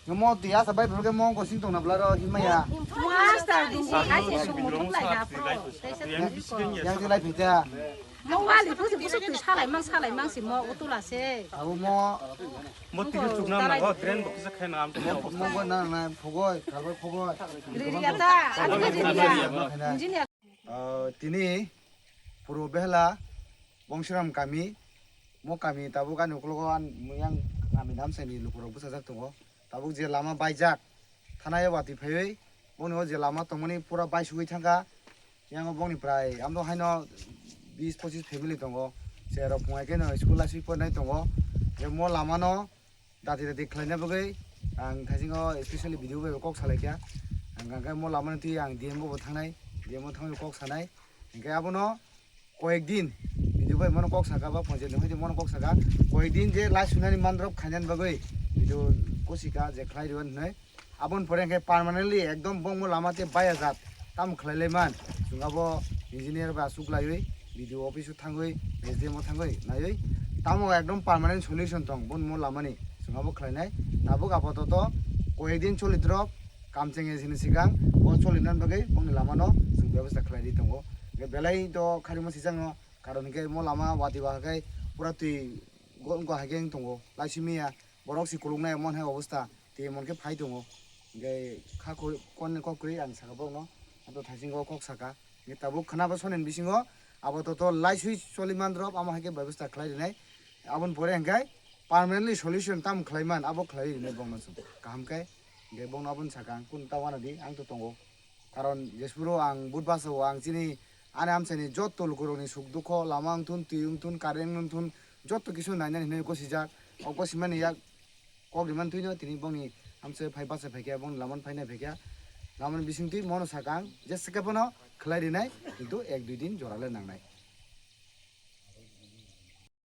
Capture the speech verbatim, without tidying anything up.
Mo twi asa bai phurkhe mo gosing tongna bwlaro himaya. Master dungbo hai se songmo thum lai da pro. Yang ti lai phita. Mo wali busi busi twi salai mang salai mang si mo utula se. Abo mo. Mo twi chukna na go drain bo kisa khaina am. Mo go na na phogoi, karboi phogoi. Ririya ta, ani ririya. Engineer. Ah, tini puro behla Bongsiram kami, mo kami tabuk ani ukologo ang muyang kami namsani lukurok bwsajak tongo. Tabuk je lama baijak, thanayo watwi phaiwi, boni o je lama tongmani pura baisugwi thangkha. Yang o bongni prai amdo haino bis pochis family tongo. Cherok phungai khe no school asui pornai tongo. Je mo lama no dati dati khlaina bagwi ang thaisingo specially video bai kok salai kha. Ang hwnkhe mo lama no twi ang D M bo thangnai, D M o thangwi kok sanai. Hwnkhe abono koyek din video bai mono kok saka ba ponchayat ni hoite mono kok saka koyek din je lai sunani mandrop khainani bagwi video kosika je khlai rw hinwi. Aboni pore hwnkhe permanently ekdom bongmo lama tei baya jat tamo khlai lai man. Chwng abo engineer ba aswk laiwi video office o thangwi S D M o thangwi naiwi tamo ekdom permanent solution tong bongmo lamani chwng abo khlainai. Tabuk apatot koyek din choli drop. Kamcheng sini sikang bo choli nan bagwi bongni lama no chwng bebasta khlai di tongo. Hwnkhe belai to kharima sijak no karon hwnkhe mo lama watwi ba hwnkhe pura twi go go hai khe wng tongo laisimi ya borok si kuluk nai mon hai obostha twi mon khe phai tongo. Hwnkhe kha kon kok kwrwi ang saka borok no ato thaisingo kok saka hwnkhe tabuk khna bo sonen bisingo abo to to laiswi choli man drop amo hai khe bebasta khlai rinai. Aboni pore hwnkhe permanently solution tamo khlai man abo khlai rinai bongno chwng kaham khe. Hwnkhe bongno aboni saka ang kun ta wana di ang to tongo. Karon jesuro ang budbasa o ang chini ani amchaini jotto lukurokni suk dukho lama wngthun twi wngthun current wngthun jotto kisu nainani hinwi gosijak. O gosimani yak kok rimani twino tini bongni amchai phai bachai phaikha bongni lamani phainai phaikha. Lamani bisingtwi mono saka ang jesa khe bono khlai rinai kintu ek dui din jora le nangnai.